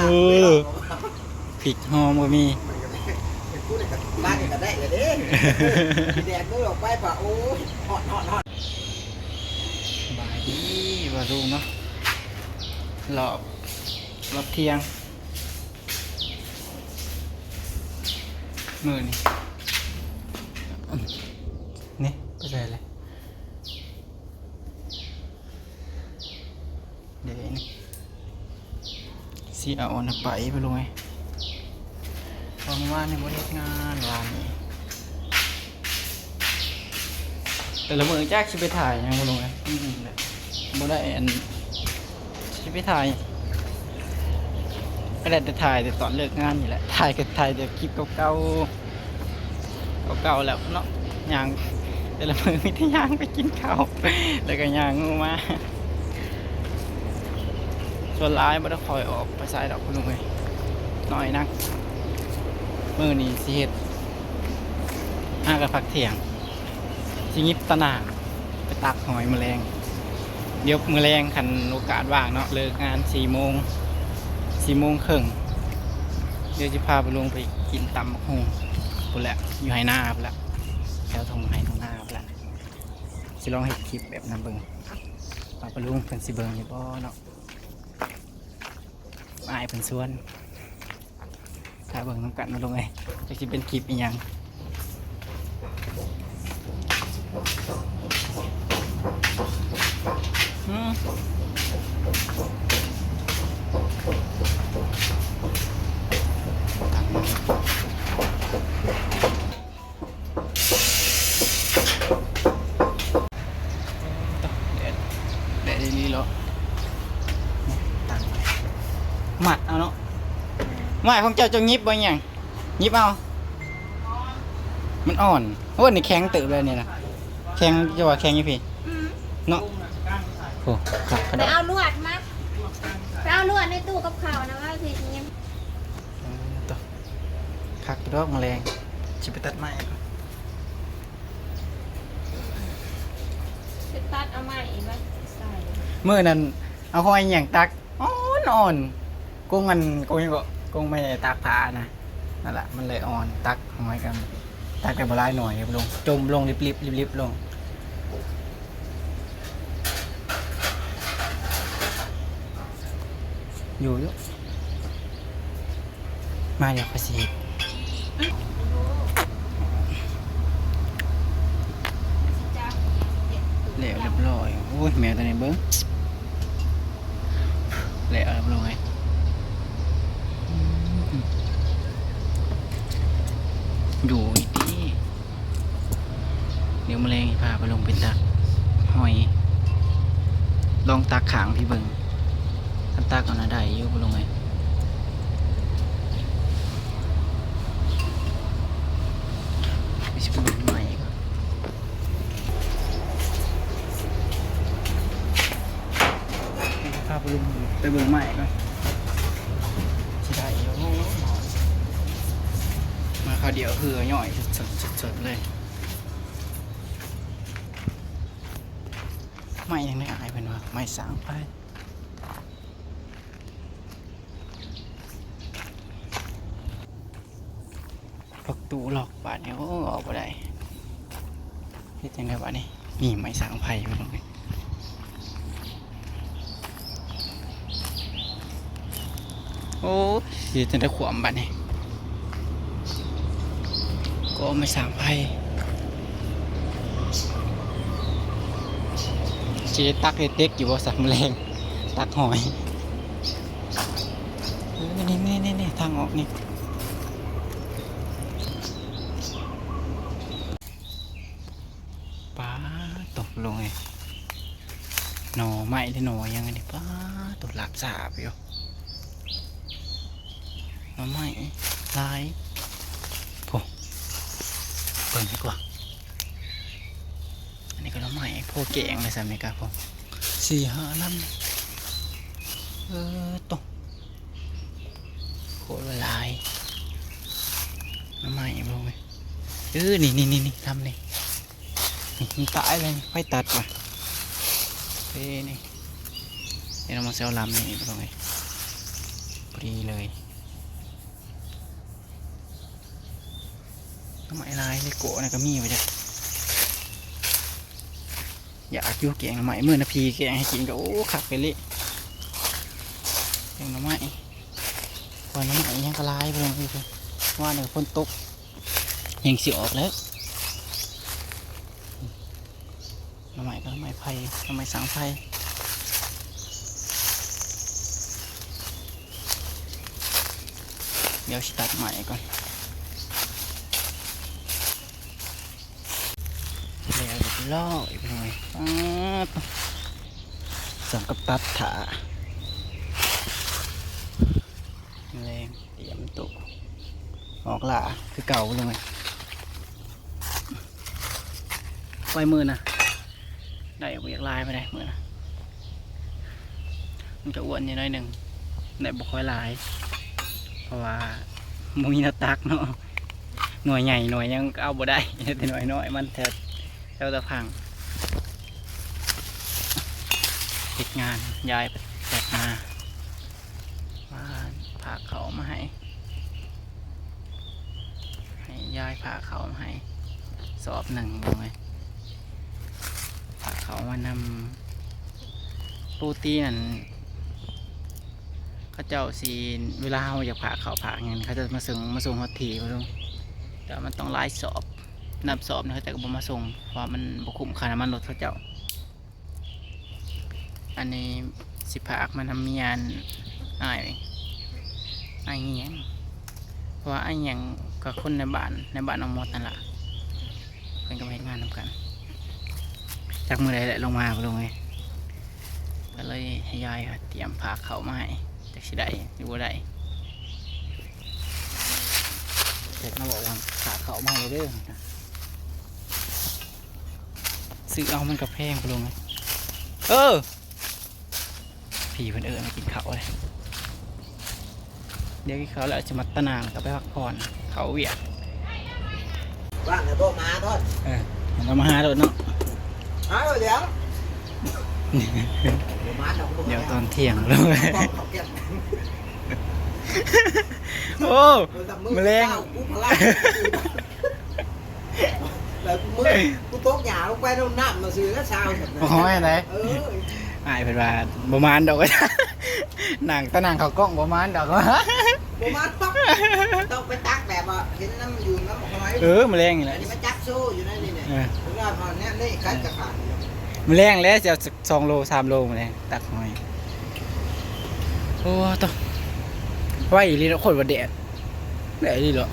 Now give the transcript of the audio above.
ໂອ້ ພິກຫອມກໍມີ ບ້ານນີ້ກໍໄດ້ແລ້ວເດ້ ຊິແດກມືອອກໄປປະ ໂອ້ຍ ຮ້ອນໆໆ ສະບາຍດີວ່າລຸງເນາະ ລອບ ລອບທ່ຽງ ມື້ນີ້ ນີ້ ໄປໃສແລ້ວ? ເດ້ ຊິເອົາອັນນັ້ນໄປບໍ່ລຸງເອີຍ ເພາະມື້ວານນີ້ບໍ່ໄດ້ເຮັດງານ ວານນີ້ ແຕ່ລະມື້ຈັກຊິໄປຖ່າຍຫຍັງບໍ່ລຸງເອີຍ ອືມ ບໍ່ໄດ້ອັນ ຊິໄປຖ່າຍ ກໍໄດ້ແຕ່ຖ່າຍແຕ່ຕອນເລີກງານນີ້ແຫຼະ ຖ່າຍກໍຖ່າຍແຕ່ຄລິບເກົ່າໆ ເກົ່າໆ ແລ້ວເນາະ ຍ່າງ ແຕ່ລະມື້ມີແຕ່ຍ່າງໄປກິນເຂົ້າ ແລ້ວກໍຍ່າງມາ ສ່ວນຫຼາຍບໍ່ໄດ້ຄ່ອຍອອກໄປໃສດອກ ພີ່ນ້ອງເອີຍ ໜ້ອຍນັກ ມື້ນີ້ຊິເຮັດ ຫາກັນພັກທ່ຽງ ຊິຫຍິບຕາໜ້າໄປຕັກຫອຍມື້ແລງ ດຽວມື້ແລງຄັນໂອກາດວ່າງເນາະ ເລີກງານສີ່ໂມງ ສີ່ໂມງເຄິ່ງ ດຽວຊິພາປ້າລຸງໄປກິນຕຳບັກຫຸ່ງພຸ້ນແຫຼະ ຢູ່ໄຮ່ນາພຸ້ນແຫຼະ ແຖວທົ່ງໄຮ່ທົ່ງນາພຸ້ນແຫຼະ ຊິລອງເຮັດຄລິບແບບນັ້ນເບິ່ງ ວ່າປ້າລຸງເພິ່ນຊິເບິ່ງຢູ່ບໍ່ເນາະ ອ້າຍເພິ່ນຊວນ ຖ້າເບິ່ງນຳກັນເນາະລຸງເອີຍ ຈັກຊິເປັນຄລິບອີ່ຫຍັງ ອືມ ແດດ ແດດອີ່ຫຼີເນາະ ມັດເອົາເນາະ ໄມ້ຂອງເຈົ້າ ເຈົ້າຫຍິບບໍ່ຫຍັງ ຫຍິບເອົາ ມັນອ່ອນ ໂອ້ ນີ້ແຂງເຕີບເລີຍນີ້ນະ ແຂງ ເຈົ້າວ່າແຂງຢູ່ພີ້ ອືມ ເນາະ ໂອ້ ຄັກກະດອກ ໄປເອົາລວດມາ ໄປເອົາລວດໃນຕູ້ກັບເຂົ້ານະ ວ່າຊິຫຍິບ ເອີ ໂຕ ຄັກຢູ່ດອກ ມື້ແລງຊິໄປຕັດໄມ້ ຊິຕັດເອົາໄມ້ມາໃສ່ ມື້ນັ້ນເອົາຫອຍຫຍັງຕັກ ອ່ອນໆ ກົງອັນ ກົງຫຍັງເກາະ ກົງໄມ້ຕາກຜ້ານະ ນັ້ນລະ ມັນເລີຍອ່ອນ ຕັກຫອຍກັນ ຕັກໄດ້ບໍ່ຫຼາຍໜ່ວຍ ລົງ ຈົມລົງລິບໆ ລິບໆ ລົງ ຢູ່ ຢູ່ ມາ ດຽວຂ້ອຍຊິເຮັດ ແລ້ວຮຽບຮ້ອຍ ໂອ້ຍ ແມວຕົວນີ້ເບິ່ງ ແລ້ວຮຽບຮ້ອຍ ຢູ່ອີກຕິ ດຽວມື້ແລງຊິພາໄປລົງໄປຕັກຫອຍ ລອງຕັກຂ້າງພີ້ເບິ່ງ ຄັນຕັກເອົານະໄດ້ຢູ່ ບໍ່ລົງເອີຍ ຊິໄປເບິ່ງໄມ້ກ່ອນ ພາໄປເບິ່ງ ໄປເບິ່ງໄມ້ກ່ອນ ຊິໄດ້ຢູ່ ມາຄາວດຽວເຫື່ອຍ້ອຍສົດໆ ສົດໆ ເລີຍ. ໄມ້ຫຍັງນີ້ອ້າຍເພິ່ນວ່າ ໄມ້ສາງໄຟ ປະຕູລັອກບາດນີ້ ໂອ້ ອອກບໍ່ໄດ້ ເຮັດຈັ່ງໃດບາດນີ້ ນີ້ໄມ້ສາງໄຟພີ່ນ້ອງເອີຍ. ໂອ້ຍ ຊິເຮັດຈັ່ງໃດຂວາມບາດນີ້ ກໍໄມ້ສາງໄຟ ຊິໄດ້ຕັກເດັກໆ ຢູ່ບໍ່ຊະ ມື້ແລງ ຕັກຫອຍ ເອີ ນີ້ໆໆ ທາງອອກນີ້ ປາດໂຕ ພີ່ນ້ອງເອີຍ ໜໍ່ໄມ້ເດ້ ໜໍ່ຫຍັງອັນນີ້ ປາດໂຕ ລາບສາບຢູ່ ໜໍ່ໄມ້ຫຼາຍ ໂອ້ ເບິ່ງດີກວ່າ ອັນນີ້ກໍໜໍ່ໄມ້ ພໍແກງໄດ້ຊ່ຳນີ້ກະ ໂອ້ ສີ່ຫ້າລຳ ເອີ ໂຕ ໂຄດວ່າຫຼາຍ ໜໍ່ໄມ້ ເບິ່ງເວີຍ ເອີ ນີ້ໆໆ ລຳນີ້ ນີ້ ມັນຕາຍແລ້ວນີ້ ໃຜຕັດວະ ເອີ ນີ້ ເຫັນເອົາມາແຊວລຳນີ້ ພີ່ນ້ອງເອີຍ ປ ດີເລີຍ. ໜໍ່ໄມ້ຫຼາຍເລີຍ ໂກະນັ້ນກໍມີວ່າຈັກ. ຢາກຢູ່ແກງໜໍ່ໄມ້ ມື້ນະ ພີ່ແກງໃຫ້ກິນກໍ ໂອ້ ຄັກໄປເລີຍ ແກງໜໍ່ໄມ້. ວ່າໜໍ່ໄມ້ຫຍັງກໍຫຼາຍ ພີ່ນ້ອງເອີຍ. ວານນີ້ກໍຝົນຕົກ ແຮງຊິອອກແລ້ວ. ໜໍ່ໄມ້ກໍໜໍ່ໄມ້ໄຜ່ ໜໍ່ໄມ້ສັງໄພ. ດຽວຊິຕັດໄມ້ກ່ອນ. ແລ້ວຮຽບຮ້ອຍ ພີ່ນ້ອງເອີຍ. ປາດ ສ່ຳກັບຕັດຖ້າ ແລງຕຽມໂຕອອກລ່າຄືເກົ່າ ພີ່ນ້ອງເອີຍ. ໄວ້ມື້ນະ ໄດ້ບໍ່ຢາກຫຼາຍປານໃດມື້ນະ. ມັນກໍອ້ວນຢູ່ໜ້ອຍໜຶ່ງ ໄດ້ບໍ່ຄ່ອຍຫຼາຍ ເພາະວ່າບໍ່ມີແນວຕັກເນາະ. ໜ່ວຍໃຫຍ່ໜ່ວຍຫຍັງກໍເອົາບໍ່ໄດ້ ແຕ່ໜ່ວຍນ້ອຍ ມັນແຖວ ແຖວຕາພັງ. ເຮັດງານ ຢາຍໄປແຕກນາ ວ່າພາເຂົ້າມາໃຫ້ ໃຫ້ຍາຍພາເຂົ້າມາໃຫ້ສອບໜຶ່ງ ພີ່ນ້ອງເອີຍ. ພາເຂົ້າມານຳ ປົກກະຕິນັ້ນ ເຂົາເຈົ້າຊິ ເວລາເຮົາຢາກພາເຂົ້າພາຫຍັງ ເຂົາເຈົ້າມາສົ່ງ ມາສົ່ງຮອດທີ່ ມາສົ່ງ ແຕ່ວ່າມັນຕ້ອງຫຼາຍສອບ ນັບສອບນະ ເຂົາເຈົ້າກໍບໍ່ມາສົ່ງ ເພາະວ່າມັນບໍ່ຄຸ້ມຄ່ານ້ຳມັນລົດເຂົາເຈົ້າ. ອັນນີ້ຊິພາກມານຳເມຍ ອັນ ອ້າຍ ອ້າຍຫຍັງ ເພາະວ່າອ້າຍຫຍັງກໍຄົນໃນບ້ານ ໃນບ້ານນ້ອງມົດນັ້ນລະ ເພິ່ນກໍມາເຮັດງານນຳກັນ. ຈັກມື້ໃດແຫຼະລົງມາ ພີ່ນ້ອງເອີຍ. ກໍເລີຍໃຫ້ຍາຍຕຽມພາເຂົ້າມາໃຫ້ ຈັກຊິໄດ້ຫຼືບໍ່ໄດ້. ແຂກມາບອກວ່າພາເຂົ້າມາໃຫ້ເດີ. ຊື້ເອົາມັນກໍແພງ ພໍ່ລຸງເອີຍ. ເອີ ພີ່ເພິ່ນເອີ້ນມາກິນເຂົ້າເລີຍ. ດຽວກິນເຂົ້າແລ້ວຈະມາຕະໜ່າງ ແລ້ວກໍໄປພັກຜ່ອນ ເຂົ້າວຽກ. ວ່າງແລ້ວບໍ່ມາໂລດ. ເອີ ມັນກໍມາຫາໂລດເນາະ. ຫາໂລດດຽວ ບໍ່ມາດອກ. ດຽວຕອນທ່ຽງໂລດ. ໂອ້ ມື້ແລງ ກູພະລາ ແລ້ວມື້ ກູຕົກຫຍ້າລົງໄປ ນ້ຳ ນ້ຳມາຊື້ແລ້ວຊາວຊັ້ນນະ. ບໍ່ຮ້ອຍໃດ. ເອີ ອ້າຍເພິ່ນວ່າບໍ່ມານດອກ ນັ່ງ ຕານັ່ງເຂົ້າກ້ອງບໍ່ມານດອກ. ບໍ່ມານດອກ ຕ້ອງໄປຕັກແບບວ່າເຫັນນ້ຳຢູ່ ນ້ຳຫອຍ. ເອີ ມື້ແລງນີ້ແຫຼະ ອັນນີ້ມາຈັບໂຊຢູ່ໃນນີ້ແຫຼະ. ເອີ ເພິ່ນວ່າເຂົາແນມນີ້ກັດກະຂາດ. ມື້ແລງແຫຼະ ຊິເອົາສອງໂລ ສາມໂລ ມື້ແລງ ຕັກຫອຍ. ໂອ້ ໂຕ ໄວອີ່ຫຼີເນາະ ໂຄດວ່າແດດ ແດດອີ່ຫຼີເນາະ.